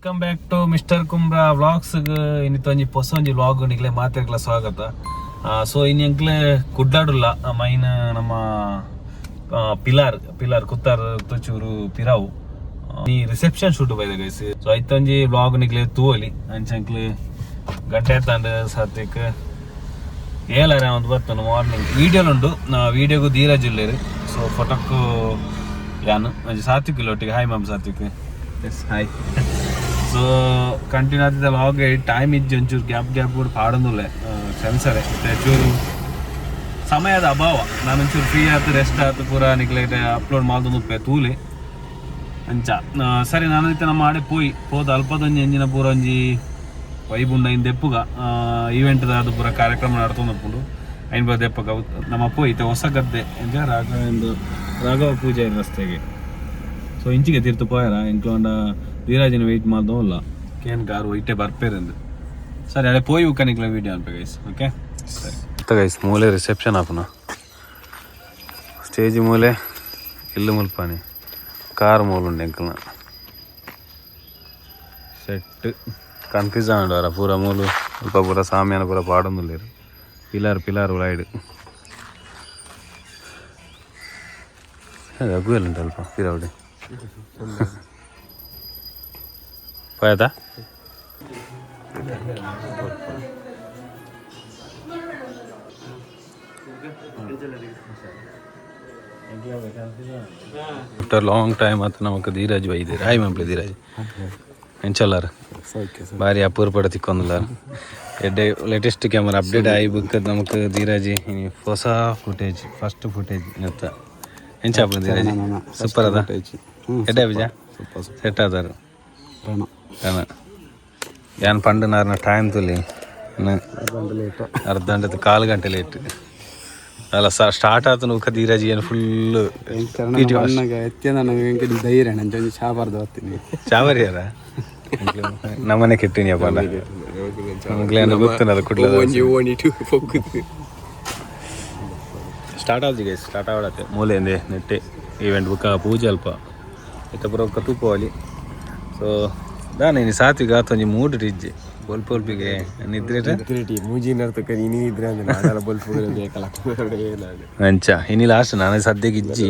Welcome back to mister Kumbra vlogs. ಇನ್ನಿತ್ತೊಂಜಿ ಪೊಸ ಒಂಜಿ vlog ನಿಕ್ಲೆ ಮಾತೆರ್ಗ್ಲ ಸ್ವಾಗತ. ಸೊ ಇನಿ ಎಂಕ್ಲೆ ಕುಡ್ಲಾಡುಲ್ಲ ಮೈನ್ ನಮ್ಮ ಪಿಲಾರ್ ಪಿಲಾರ್ ಕುತ್ತಾರ್ ತುಚೂರು ಪಿರಾವು ಈ ರಿಸೆಪ್ಷನ್ ಶೂಟ್ ಬೈದ ಗೈಸ್. ಸೊ ಐತೊಂಜಿ ವ್ಲಾಗ್ ನಿಕ್ಲೆ ತೂವಲಿ. ಅಂಚ ಎಂಕ್ಲೆ ಗಂಟೆ ಆತಂಡ್ ಸಾತ್ವಿಕ್ ಏಲಾರೆ ಒಂದು ಬರ್ತನು ಮಾರ್ನಿಂಗ್ ವೀಡಿಯೋಲುಂಡು. ವೀಡಿಯೋಗು ಧೀರಜ್ ಉಲ್ಲೇರು. ಸೊ ಫೋಟೋಕ್ಕು ಯಾನ್ ಒಂಜಿ ಸಾತ್ವಿಕ್ ಒಟ್ಟಿಗೆ. Hi ma'am. Satvik, yes, hi. So continue ಆತಿದ್ದ vlog. Time ಇಜ್ಜಿ, ಒಂಚೂರು ಗ್ಯಾಪ್ ಗ್ಯಾಪ್ ಕೂಡ ಪಾಡೊಂದುಲ್ಲೆ. ಕ್ಷಮಿಸರೆ, ಚೂರು ಸಮಯದ ಅಭಾವ. ನಾನು ಒಂಚೂರು ಫ್ರೀ ಆತು, ರೆಸ್ಟ್ ಆತು, ಪೂರ ನಿಕ್ಲೆ ಅಪ್ಲೋಡ್ ಮಾಡ್ದೊಂದು ತೂಲೆ ಅಂಚ. ಸರಿ, ನಾನು ಇತ್ತೆ ನಮ್ಮ ಆಡೆ ಪೋಯಿ ಪೋದು ಅಲ್ಪದೊಂಜಿ ಎಂಜಿನ ಪೂರ ಒಂಜಿ ವೈಬ್ ಉಂಡ ಇನ್ ದೆಪ್ಪುಗ. ಈವೆಂಟ್ ಅದು ಪೂರ ಕಾರ್ಯಕ್ರಮ ನಡ್ತೊಂದು ಐನ್ ಬ ದೆಪ್ಪಗ ನಮ್ಮ ಪೋಯಿ. ಇತ್ತೆ ಹೊಸ ಗದ್ದೆ ಎಂಜ ರಾಘವೇಂದ್ರ ರಾಘವ ಪೂಜಾರಿ ರಸ್ತೆಗೆ. ಸೊ ಇಂಚಿಗೆ ತೀರ್ತು ಪೋಯರ ಎಂಕ್ಲೋಂಡ ಧೀರಾಜನ ವೆಯ್ಟ್ ಮಾಡ್ದೋಲ್ಲ ಕೇನ್ ಕಾರು ಇಟ್ಟೆ ಬರ್ಪೇರಂದು. ಸರಿ, ಅದೇ ಪೋಯಿ ಉಕ್ಕನಿಕ್ಲ ವೀಡಿಯೋ ಅನ್ಪೆ ಗೈಸ್. ಓಕೆ, ಸರಿ ಗೈಸ್. ಮೂಲೆ ರಿಸೆಪ್ಷನ್ ಆಪುನ ಸ್ಟೇಜ್ ಮೂಲೆ ಇಲ್ಲು ಮುಲ್ಪಾನಿ ಕಾರ್ ಮೂಲು ಎಂಕಲ್ನ ಸೆಟ್ ಕನ್ಫ್ಯೂಸ್ ಆಂಡ್ ಪೂರ ಮೂಲು ಅಲ್ಪ ಪೂರ ಸಾಮ್ಯಾನ ಪೂರ ಪಾಡೊಂದುಲ್ಲೆರ್. ಪಿಲಾರ್ ಪಿಲಾರ್ ಉಳಾಯ್ಡ್ ರಘು ಉಂಟು ಅಲ್ಪ ಪಿರಾವಡೆ ಪೋಯತಾ. ಆಫ್ಟರ್ ಲಾಂಗ್ ಟೈಮ್ ಆತ ನಮಕ್ ಧೀರಜ್ ಬೈದಿರ್. ಹಾಯ್ ಮಂಪ್ಲೆ ಧೀರಜ್, ಎಂಚಲ್ಲಾರ? ಬಾರಿ ಅಪೂರ್ಪಡ ತಿಕ್ಕೊಂದುಲ್ಲಾರ. ಎಡ್ಡೆ ಲೇಟೆಸ್ಟ್ ಕ್ಯಾಮರಾ ಅಪ್ಡೇಟ್ ಆಯಿ ಬುಕ್ ನಮಕ್ ಧೀರಜ್ ಇನಿ ಹೊಸ ಫುಟೇಜ್, ಫಸ್ಟ್ ಫುಟೇಜ್ ನೆತ್ತ. ಎಂಚ ಆಪುಂಡು ಧೀರಜ್, ಸೂಪರ್ ಅದ? ಎಡ್ಡೆ ಬಿಜ ಸೆಟ್ ಆದಾರ ಯಾನ್ ಪಂಡು ನಾರ್ನ ಟೈಮ್ ತುಲಿ ಅರ್ಧ ಗಂಟೆ ಕಾಲು ಗಂಟೆ ಲೇಟ್ ಅಲ್ಲ ಸರ್. ಸ್ಟಾರ್ಟ್ ಆತ ಉಕ್ಕ ಧೀರಜ್ ಏನು ಫುಲ್ ಧೈರ್ಯ ನಂಜೊಂಜಿ ಚಾಬಾರ್ದು ಬರ್ತೀನಿ. ಚಾವರಿಯಾರ ನಮ್ಮನೆ ಕೆಟ್ಟಿನಿಯಪ್ಪ ನಮ್ಗೆ ಗೊತ್ತಲ್ಲ ಕುಡ್ಲ. ಸ್ಟಾರ್ಟ್ ಆಲ್ಜಿ ಗೈಸ್, ಸ್ಟಾರ್ಟ್ ಆವಡತ್ತೆ. ಮೂಲೆ ಎಂದೆ ನೆಟ್ಟೆ ಈವೆಂಟ್ ಬುಕ್ಕ ಪೂಜೆ ಅಲ್ಪ ಇತ್ತ ಪೂರ ಬೊಕ್ಕ ತೂಪೋಲಿ. ಸೊ ದಾನ ಇನಿ ಸಾತ್ವಿಕ ಆತೊಂಜಿ ಮೂಡ್ ಇಜ್ಜಿ ಬೊಲ್ಪೊಲ್ಪಿಗೆ ನಿದ್ರೆ. ಮೂಜಿ ನರ್ತಕ ಇನಿ ಇದ್ರೆ ಅಂದ್ರೆ ನಾನೆಲ್ಲ ಬೊಲ್ಪು ಬೇಕಲ್ಲ. ಅಂಚ ಇನಿ ಲಾಸ್ಟ್ ನಾನು ಸದ್ಯಕ್ಕೆ ಇಜ್ಜಿ.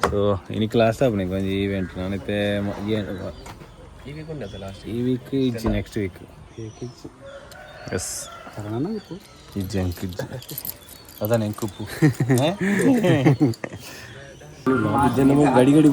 ಸೊ ಇನಿ ಕ್ಲಾಸ್ ಆಪುನ ಒಂಜಿ ಈವೆಂಟ್ ನಾನಿತ್ತೆ ಈ ವೀಕ್ ಇಜ್ಜಿ, ನೆಕ್ಸ್ಟ್ ವೀಕ್ ಎಸ್ ಇಜ್ಜಿ ಅಂಕ್ ಇಜ್ಜಿ ಅದಾನೆ ಎಂಕುಪ್ಪು. ಗಡಿ ಗಡಿ.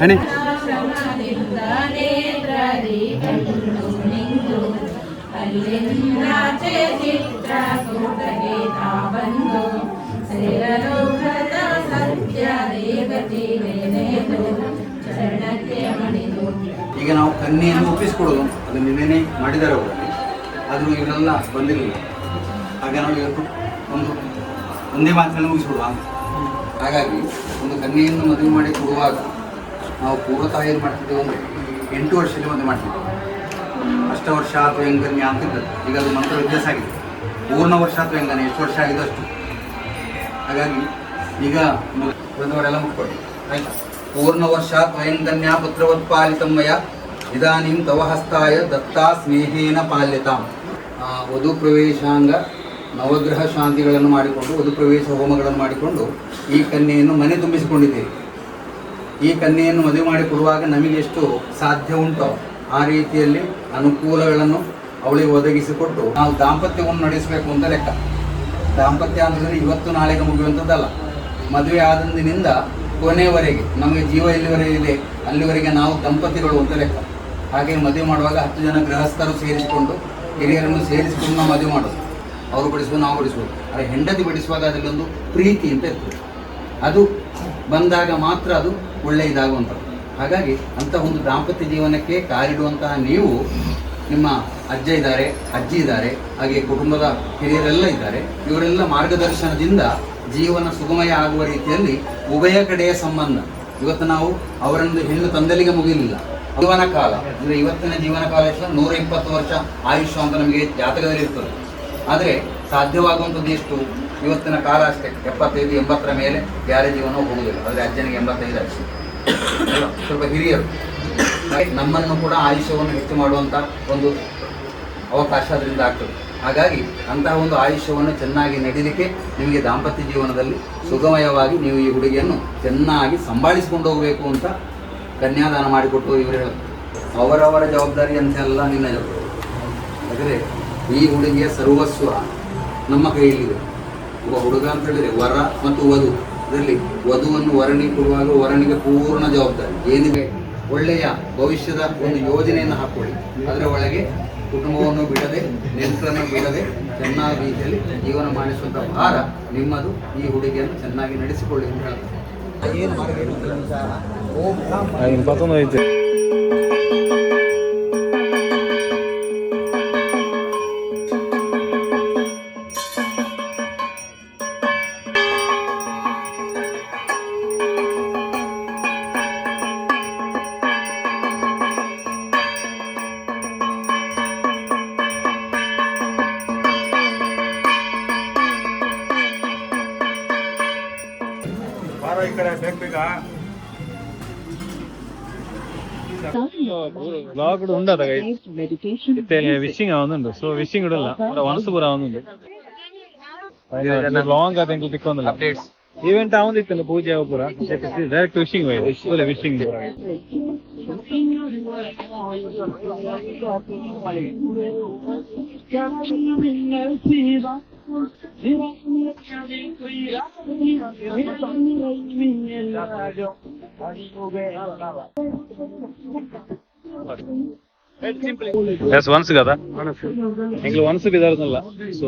ಅಣೆ. ಈಗ ನಾವು ಕನ್ಯೆಯನ್ನು ಒಪ್ಪಿಸಿಕೊಡೋದು, ಅದು ನಿನ್ನೆನೆ ಮಾಡಿದ್ದಾರೆ ಅವರಲ್ಲಿ. ಆದರೂ ಇವರೆಲ್ಲ ಬಂದಿರಲಿಲ್ಲ. ಹಾಗೆ ನಾವು ಇವತ್ತು ಒಂದು ಒಂದೇ ಮಾತಿನಲ್ಲಿ ಮುಗಿಸ್ಬಿಡುವ ಅಂತ. ಹಾಗಾಗಿ ಒಂದು ಕನ್ಯೆಯನ್ನು ಮದುವೆ ಮಾಡಿ ಕೊಡುವಾಗ ನಾವು ಪೂರ್ವ ತಾಯಿ ಏನು ಮಾಡ್ತಿದ್ದೇವೆ ಅಂದರೆ 8 ವರ್ಷದಲ್ಲಿ ಮದುವೆ ಮಾಡ್ತಿದ್ದೇವೆ. ಅಷ್ಟ ವರ್ಷ ಅಥವಾ ಹೆಂಗನ್ಯ ಅಂತ ಇದ್ದದ್ದು. ಈಗ ಅದು ಮಂತ್ರ ವ್ಯತ್ಯಾಸ ಆಗಿದೆ. ಪೂರ್ಣ ವರ್ಷ ಅಥವಾ ಹೆಂಗನ್ಯ, ಎಷ್ಟು ವರ್ಷ ಆಗಿದೆ ಅಷ್ಟು. ಹಾಗಾಗಿ ಈಗ ಬಂದವರೆಲ್ಲ ಮುಟ್ಕೊಳ್ಳಿ, ಆಯ್ತಾ? ಪೂರ್ಣ ವರ್ಷ ತ್ವಯಂಕನ್ಯಾ ಪುತ್ರವತ್ ಪಾಲಿತಂ ಮಯ ಇದಾನೀಂ ತವ ಹಸ್ತಾಯ ದತ್ತಾ ಸ್ನೇಹೇನ ಪಾಲ್ಯತಾಂ. ವಧು ಪ್ರವೇಶಾಂಗ ನವಗ್ರಹ ಶಾಂತಿಗಳನ್ನು ಮಾಡಿಕೊಂಡು, ವಧು ಪ್ರವೇಶ ಹೋಮಗಳನ್ನು ಮಾಡಿಕೊಂಡು ಈ ಕನ್ಯೆಯನ್ನು ಮನೆ ತುಂಬಿಸಿಕೊಂಡಿದ್ದೀರಿ. ಈ ಕನ್ಯೆಯನ್ನು ಮದುವೆ ಮಾಡಿ ಕೊಡುವಾಗ ನಮಗೆ ಎಷ್ಟು ಸಾಧ್ಯ ಉಂಟೋ ಆ ರೀತಿಯಲ್ಲಿ ಅನುಕೂಲಗಳನ್ನು ಅವಳಿಗೆ ಒದಗಿಸಿಕೊಟ್ಟು ನಾವು ದಾಂಪತ್ಯವನ್ನು ನಡೆಸಬೇಕು ಅಂತ ಲೆಕ್ಕ. ದಾಂಪತ್ಯ ಅಂತಂದರೆ ಇವತ್ತು ನಾಳೆಗೆ ಮುಗಿಯುವಂಥದ್ದಲ್ಲ. ಮದುವೆ ಆದಂದಿನಿಂದ ಕೊನೆಯವರೆಗೆ, ನಮಗೆ ಜೀವ ಎಲ್ಲಿವರೆಗೆ ಇದೆ ಅಲ್ಲಿವರೆಗೆ ನಾವು ದಂಪತಿಗಳು ಅಂತ ಲೆಕ್ಕ. ಹಾಗೆ ಮದುವೆ ಮಾಡುವಾಗ 10 ಜನ ಗೃಹಸ್ಥರು ಸೇರಿಸಿಕೊಂಡು, ಹಿರಿಯರನ್ನು ಸೇರಿಸಿಕೊಂಡು ನಾವು ಮದುವೆ ಮಾಡೋದು. ಅವರು ಬಡಿಸುವುದು, ನಾವು ಬಡಿಸುವುದು. ಆದರೆ ಹೆಂಡತಿ ಬಡಿಸುವಾಗ ಅದರಲ್ಲೊಂದು ಪ್ರೀತಿ ಅಂತ ಇರ್ತದೆ. ಅದು ಬಂದಾಗ ಮಾತ್ರ ಅದು ಒಳ್ಳೆಯ ಇದಾಗುವಂಥದ್ದು. ಹಾಗಾಗಿ ಅಂಥ ಒಂದು ದಾಂಪತ್ಯ ಜೀವನಕ್ಕೆ ಕಾಲಿಡುವಂತಹ ನೀವು, ನಿಮ್ಮ ಅಜ್ಜ ಇದ್ದಾರೆ, ಅಜ್ಜಿ ಇದ್ದಾರೆ, ಹಾಗೆ ಕುಟುಂಬದ ಹಿರಿಯರೆಲ್ಲ ಇದ್ದಾರೆ. ಇವರೆಲ್ಲ ಮಾರ್ಗದರ್ಶನದಿಂದ ಜೀವನ ಸುಗಮಯ ಆಗುವ ರೀತಿಯಲ್ಲಿ ಉಭಯ ಕಡೆಯ ಸಂಬಂಧ. ಇವತ್ತು ನಾವು ಅವರೊಂದು ಹೆಣ್ಣು ತಂದಲಿಗೆ ಮುಗಿಲಿಲ್ಲ. ಜೀವನ ಕಾಲ ಅಂದರೆ ಇವತ್ತಿನ ಜೀವನ ಕಾಲ ಎಷ್ಟು? 120 ವರ್ಷ ಆಯುಷ್ಯ ಅಂತ ನಮಗೆ ಜಾತಕದಲ್ಲಿ ಇರ್ತದೆ. ಆದರೆ ಸಾಧ್ಯವಾಗುವಂಥದ್ದು ಎಷ್ಟು? ಇವತ್ತಿನ ಕಾಲ ಅಷ್ಟೇ, 75 80ರ ಮೇಲೆ ಯಾರೇ ಜೀವನ ಹೋಗುವುದಿಲ್ಲ. ಆದರೆ ಅಜ್ಜನಿಗೆ 85 ಅಷ್ಟೇ ಅಲ್ವಾ? ಸ್ವಲ್ಪ ಹಿರಿಯರು. ಹಾಗೆ ನಮ್ಮನ್ನು ಕೂಡ ಆಯುಷ್ಯವನ್ನು ಹೆಚ್ಚು ಮಾಡುವಂಥ ಒಂದು ಅವಕಾಶ ಅದರಿಂದ ಆಗ್ತದೆ. ಹಾಗಾಗಿ ಅಂತಹ ಒಂದು ಆಯುಷ್ಯವನ್ನು ಚೆನ್ನಾಗಿ ನಡೀಲಿಕ್ಕೆ ನಿಮಗೆ ದಾಂಪತ್ಯ ಜೀವನದಲ್ಲಿ ಸುಗಮಯವಾಗಿ ನೀವು ಈ ಹುಡುಗಿಯನ್ನು ಚೆನ್ನಾಗಿ ಸಂಭಾಳಿಸಿಕೊಂಡು ಹೋಗಬೇಕು ಅಂತ ಕನ್ಯಾದಾನ ಮಾಡಿಕೊಟ್ಟು ಇವರು ಹೇಳ್ತಾರೆ. ಅವರವರ ಜವಾಬ್ದಾರಿ ಅಂತೆಲ್ಲ ನಿನ್ನ ಜವಾಬ್ದಾರಿ. ಯಾಕಂದರೆ ಈ ಹುಡುಗಿಯ ಸರ್ವಸ್ವ ನಮ್ಮ ಕೈಯಲ್ಲಿದೆ. ಒಬ್ಬ ಹುಡುಗ ಅಂತ ಹೇಳಿದರೆ ವರ ಮತ್ತು ವಧು. ಇದರಲ್ಲಿ ವಧುವನ್ನು ವರನಿಗೆ ಕೊಡುವಾಗ ವರನಿಗೆ ಪೂರ್ಣ ಜವಾಬ್ದಾರಿ ಏನಿದೆ, ಒಳ್ಳೆಯ ಭವಿಷ್ಯದ ಒಂದು ಯೋಜನೆಯನ್ನು ಹಾಕೊಳ್ಳಿ. ಅದರ ಒಳಗೆ ಕುಟುಂಬವನ್ನು ಬಿಡದೆ, ನೆಂಟರನ್ನು ಬಿಡದೆ, ಚೆನ್ನಾಗಿ ರೀತಿಯಲ್ಲಿ ಜೀವನ ಮಾಡಿಸುವಂಥ ಭಾರ ನಿಮ್ಮದು. ಈ ಹುಡುಗಿಯನ್ನು ಚೆನ್ನಾಗಿ ನಡೆಸಿಕೊಳ್ಳಿ ಅಂತ ಹೇಳ್ತಾರೆ. ಏನು ಪತ್ತೊಂದು ಐತೆ. ಬ್ಲಾಗ್ ಉಂಡದ ಇತ್ತೆ ವಿಶಿಂಗ್ ಆವೊಂದುಂಡು. ಸೊ ವಿಶಿಂಗ್ ಇಡಲ್ಲ, ವನಸು ಪೂರ ಆವೊಂದುಂಡು. ಲಾಂಗ್ ಆದ ಎಂಕುಲು ತಿಕ್ಕೊಂದಿಲ್ಲ. ಈವೆಂಟ್ ಆವೊಂದಿತ್ತಲ್ಲ, ಪೂಜೆ ಅವು ಪೂರ ಡೈರೆಕ್ಟ್ ವಿಶಿಂಗ್ ಪೂರ ವಿಶಿಂಗ್. ಎಸ್ ಒನ್ಸ್ ಗದ ಎಂಕ್ಲು ಒನ್ಸ್ ಬಿದಾರ್ದಲ್ಲ. ಸೊ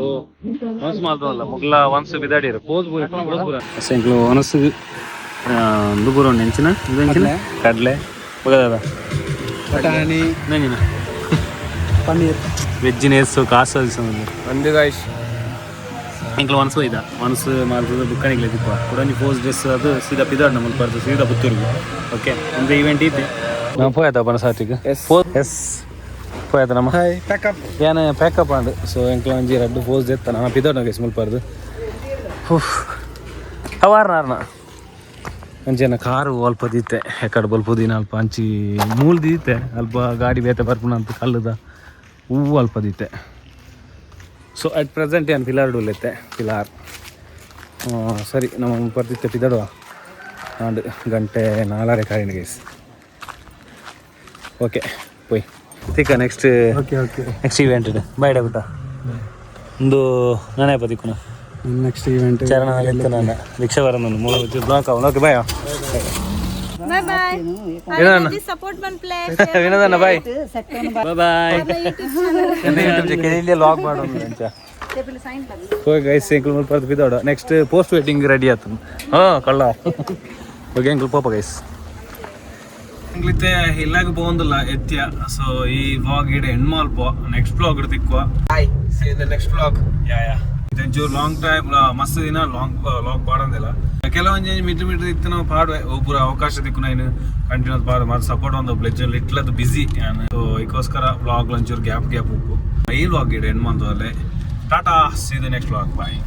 ಒನ್ಸ್ ಮಾಲ್ತದಲ್ಲ, ಮುಗ್ಲ ಒನ್ಸ್ ಬಿದಾಡಿರು ಪೋಸ್ ಪೂರ ಪೋಸ್ ಪೂರ. ಎಂಕ್ಲು ಒನಸ್ ಒಂದು ಪೂರ ನೆಂಚಿನ ನೆಂಚಿನ ಕಡಲೆ ಬಗದ. ಬಟಾಣಿ. ನೆಂಜಿನ. ಪನ್ನೀರ್. ವೆಜ್ ನೇಸು ಕಾಸು. ಒಂದು ಗಾಯ್ಸ್. ಎಂಕ್ಲು ಒನ್ಸು ಇದ ಒನ್ಸ್ ಮಾಲ್ತದ ಬುಕ್ಕನಿಗ್ಲೆ ದಿಪ್ಪ ಕುಡೊಂಜಿ ಫೋಸ್ ಡ್ರೆಸ್. ಅದು ಸೀದಾ ಪಿದಾಡ್ ನಮ್ಮ ಬರ್ದು ಸೀದಾ ಪುತ್ತೂರ್ಗು. ಓಕೆ, ಒಂದು ಈವೆಂಟ್ ಇತ್ತೆ. ನಾವು ಪೋಯ್ತ ಬನಸಾತಿಗೆ. ಎಸ್, ಪೋಯ್ತ ನಮ್ಮ. Hi, pack up. ಯಾನ್ ಪ್ಯಾಕಪ್ ಆಂಡ್. ಸೊ ಎಂಕ್ಲ ಒಂಜಿ ರಡ್ಡು ಫೋಸ್ ದೆತ್ತ ನಾನು ಪಿದಾಡ್ ಗೈಸ್ ಮುಲ್ಪರ್ದು. ಅವಾರ್ನ ಆರ್ನ ಅಂಚೆನ ಕಾರು ಅಲ್ಪ ದೀತೆ ಎಕಡೆ ಬಲ್ಪ ದಿನ ಅಲ್ಪ ಅಂಚಿ ಮೂಲ್ ದೀತೆ ಅಲ್ಪ ಗಾಡಿ ಬೇತೆ ಬರ್ಪುನ ಅಂತ ಕಲ್ಲುದ ಹೂವು ಅಲ್ಪ ದೀತೆ. ಸೊ ಅಟ್ ಪ್ರೆಸೆಂಟ್ ಏನು ಪಿಲಾರ್ ಡೂಲೈತೆ ಪಿಲಾರ್. ಸರಿ, ನಮ್ಮ ಬರ್ದಿತ್ತೆ ಪಿದಡುವ ಆಂಡ್ ಗಂಟೆ ನಾಲ್ಕರೆ ಕಾರಿನ ಗೈಸ್. ಓಕೆ, ಪೋಯ್ ತಿಕ್ಕ next. Okay okay. Next event ಬಾಯ್ ಡಾಗುಟ. ಒಂದು ನಾನೇ ಪದಿಕ್ಕುನ. Next event. ಚರಣ ನಾನು ಭಿಕ್ಷೆ ಬರೋದು ಮೂಲ ಬ್ಲಾಕ್ ಅವನು. Okay, bye. Bye bye. ವಿನೋದಣ್ಣ. ಸಪೋರ್ಟ್ ಮನ್ಪ್ಲೆ. ವಿನೋದಣ್ಣ, ಬಾಯ್ ಬಾಯ್. ಯೂಟ್ಯೂಬ್ ಲಾಗ್ ಮಾಡೋದು ಅಂಚ. ಓಕೆ ಗೈಸ್, ಎಂಕುಲು ಮುಲ್ಪ ಬಿದ್ದೋಡು. ನೆಕ್ಸ್ಟ್ ಪೋಸ್ಟ್ ವೆಡ್ಡಿಂಗ್ ರೆಡಿ ಆತು. ಹಾಂ ಕಳ್ಳ. ಓಕೆ, ಎಂಕುಲು ಪೋಪ ಗೈಸ್. ಎಂಕ್ಲಿತ್ತೆ ಇಲ್ಲಾಗ ಪೋಂದಿಲ್ಲ ಎತ್ಯ. ಸೊ ಈ ವ್ಲಾಗ್ ಇಡ ಎಂಡ್ ಮಲ್ಪ, ನೆಕ್ಸ್ಟ್ ವ್ಲಾಗ್ ತಿಕ್ಕುವ. Hi, see in the next vlog. ಯಾ ಯಾ, ಇದೊಂಚೂರು ಲಾಂಗ್ ಟೈಮ್, ಮಸ್ತ್ ದಿನ ಲಾಂಗ್ ಲಾಗ್ ಪಾಡಂದಿಲ್ಲ. ಕೆಲವೊಂಜಿ ಮಿಟ್ರು ಮಿಟ್ರು ಇತ್ತು ನಾವು ಪಾಡುವೆ. ಒಬ್ಬರು ಅವಕಾಶ ದಿಕ್ಕು ನಾನು ಕಂಟಿನ್ಯೂಸ್ ಪಾಡು ಮತ್ತೆ ಸಪೋರ್ಟ್ ಒಂದು ಬ್ಲೆಜ್ ಲಿಟ್ಲದು ಬಿಸಿ. ಸೊ ಇದಕ್ಕೋಸ್ಕರ ವ್ಲಾಗ್ ಒಂಚೂರು ಗ್ಯಾಪ್ ಗ್ಯಾಪ್ ಉಪ್ಪು. ಈ ವ್ಲಾಗ್ ಇಡ ಎಂಡ್ ಮಂತಲ್ಲೇ. Tata, see the next vlog, bye.